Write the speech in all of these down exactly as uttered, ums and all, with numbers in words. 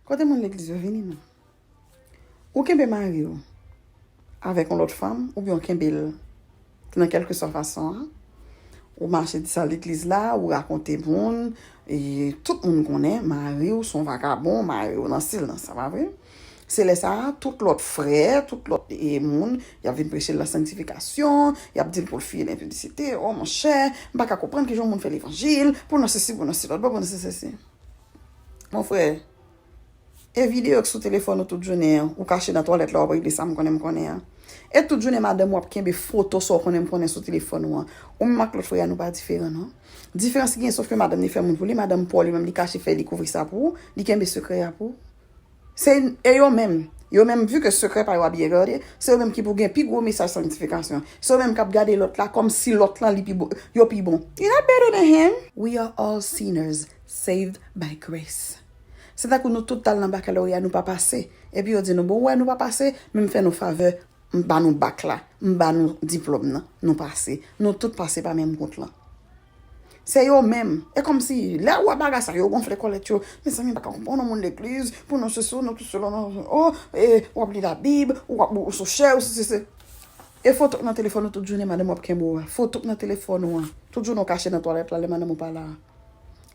Kote moun legliz yo, vini non. Ou kenbe mari w avèk yon lòt fanm, oubyen w kenbe l nan kèlkeswa fason an. Ou mache di sa legliz la, ou rakonte moun, e tout moun konnen mari w se yon vakabon, mari w nan sil nan, sa pa vre? Se lè sa a, tout lòt frè, tout lòt e, moun, y ap vin preche l nan sanktifikasyon, y ap di l pou l fiye nan enpidisite. O monchè, m pa ka konprann kijan yon moun fè levanjil, pou l nan sesi, pou l nan sesi, lòt bò, pou l nan sesi. Mon frè, e videyo k sou telefòn ou tout jounen an, ou kache nan twalèt la, w ap regle sa m konnen m konnen an. E tout jounen madanm ou ap kenbe foto sa w konnen m konnen sou telefòn ou an. Ou menm ak lòt frè a, nou pa diferan non. Diferans ki gen, sòf ke madanm li fè moun pou li, madanm pa w li menm li kache fè li kouvri sa pou ou, li kenbe sekrè a pou ou. Se, e yo menm, yo menm, vi ke sekrè pa yo a byen gade, se yo menm ki pou gen pi gwo mesaj sanktifikasyon. Se yo menm k ap gade lòt la kòmsi lòt lan li pi bon, yo pi bon. You're not better than him. We are all sinners saved by grace. Se tankou nou tout t al nan bakaloreya, nou pa pase. Epi yo di nou, bon, w wè nou pa pase, men m fè nou favè, m ba nou bak la, m ba nou diplòm nan, nou pase. Nou tout pase pa menm wout lan. Se yo menm. E kòmsi, lè w wè bagay sa, yo gonfle kòlèt yo. Mezanmi, m pa ka konprann yon moun legliz, pou nou sesi, nou tout sela, nou, o, e, w ap li Labib, w ap, ou sou chè, ou sesi, se. E foto k nan telefòn ou tout jounen, madanm w ap kenbe w a. Foto k nan telefòn ou an. Tout jounen w kache nan twalèt la, lè madanm ou pa la.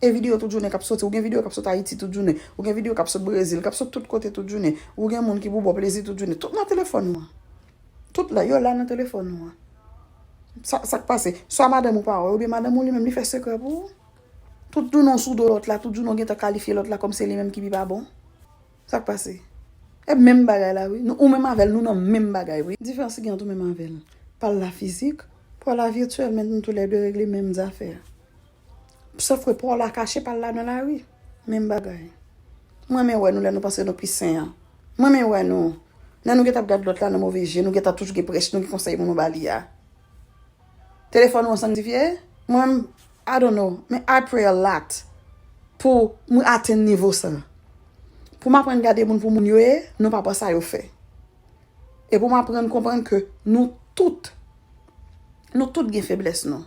E videyo tout jounen k ap soti. Ou gen videyo k ap sot Ayiti tout jounen. Ou gen videyo k ap sot Brezil, k ap sot tout kote tout jounen. Ou gen moun ki pou ba w plezi tout jounen. Tout nan telefòn ou an. Tout la, yo la nan telefòn ou an. Sa, sa k pase? Swa madanm ou pa wè, oubyen madanm ou li menm li fè sekrè pou ou. Tout jounen w sou do lòt la, tout jounen w gentan kalifye lòt la kòm se li menm ki pi pa bon. Sa k pase? E menm bagay la wi. Nou, ou menm avè l, nou nan menm bagay wi. Diferans ki gen ant ou menm avè l. Pa l la fizik, pa w la vityèl, men nou toulède regle menm zafè. Sòf ke pa w la kache, pa l la nan lari. Menm bagay. M renmen wè nou lè nou panse nou pi sen an. M renmen wè nou. Lè nou gentan ap gad lòt la nan move je, nou gentan toujou gen prèch, nou gen konsèy pou nou ba li a. Telefòn ou an sanktifye? Mwen menm, I don't know, men I pray a lot pou mwen atenn nivo sa. Pou m aprann gade moun pou moun yo ye, non pa pou sa yo fè. E pou m aprann konprann ke nou tout, nou tout gen feblès nou.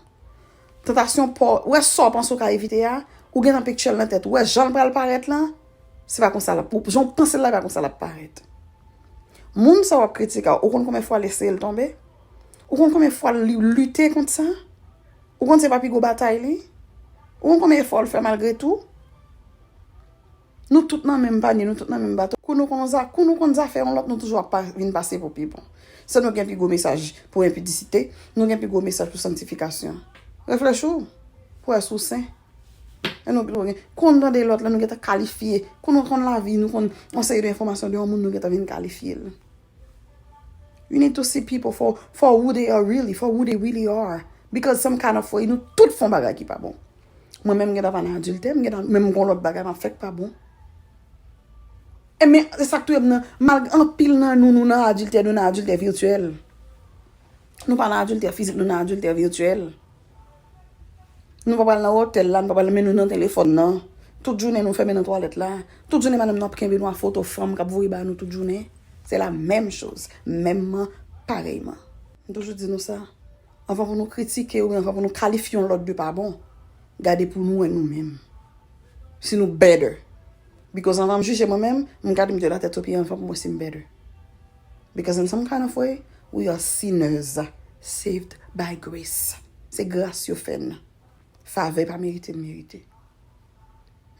Tantasyon pa w, wè sa w panse w ka evite a, ou gentan picture l nan tèt ou, wè jan l pral parèt lan, se pa konsa l ap, ou, jan w panse l la, e pa konsa l ap parèt. Moun sa w ap kritike a, ou konn konbyen fwa l eseye l tonbe? Ou konn konbyen fwa li lite kont sa? Ou konn se pa pi gwo batay li? Ou konn konbyen efò l fè malgre tou? Nou tout nan menm panye, nou tout nan menm bato. Kou nou konn za-, kou nou konn zafè yon lòt, nou toujou ap pa, vin pase pou pi bon. Se nou gen pi gwo mesaj pou enpidisite, nou gen pi gwo mesaj pou sanktifikasyon. Reflechi w pou wè si w sen. E nou, nou gen, kou nou tande lòt la, nou gentan kalifye. Kou nou konn lavi, nou konn yon seri de enfòmasyon de yon moun, nou gentan vin kalifye l. You need to see people for, for who they are really, for who they really are. Because some kind of way, nou tout fè yon bagay ki pa bon. Mwen menm, m gentan pa nan adiltè, m gentan, menm gon lòt bagay m ap fè k pa bon. E men, se sa k touye m nan, malgre anpil nan nou, nou nan adiltè, nou nan adiltè vityèl. Nou pa nan adiltè fizik, nou nan adiltè vityèl. Nou pa pral nan otèl la, nou pa pral, men nou nan telefòn nan. Tout jounen nou fèmen nan twalèt la. Tout jounen madanm nou ap kenbe nou a foto fanm k ap voye ba nou tout jounen. Se la menm choz, menmman, parèyman. M toujou di nou sa. Anvan pou nou kritike oubyen anvan pou nou kalifye yon lòt de pa bon, gade pou nou wè nou menm. Si nou better. Because anvan m jije mwen menm, m gade m de la tèt o pye anvan pou mwen si m better. Because in some kind of way, we are sinners saved by grace. Se gras yo fè n. Favè pa merite n merite.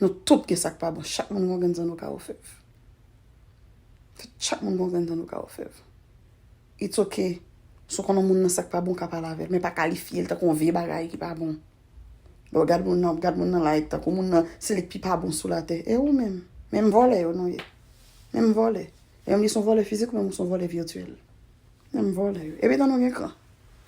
Nou tout gen sa k pa bon. Chak moun gon grenn zanno ka ofèv. Chak moun gon grenn zanno ka ofèv. It's okay. Si w konn yon moun nan sa k pa bon, w ka pale avè l. Men pa kalifye l tankou yon vye bagay ki pa bon. Bon, gad moun nan, gad moun nan like tankou moun nan se li k pi pa bon sou latè. E ou menm? Menm vòlè yo nou ye. Menm vòlè. Menm li se yon vòlè fizik, ou menm ou se yon vòlè vityèl. Menm vòlè yo. Epi tan nou gen kran.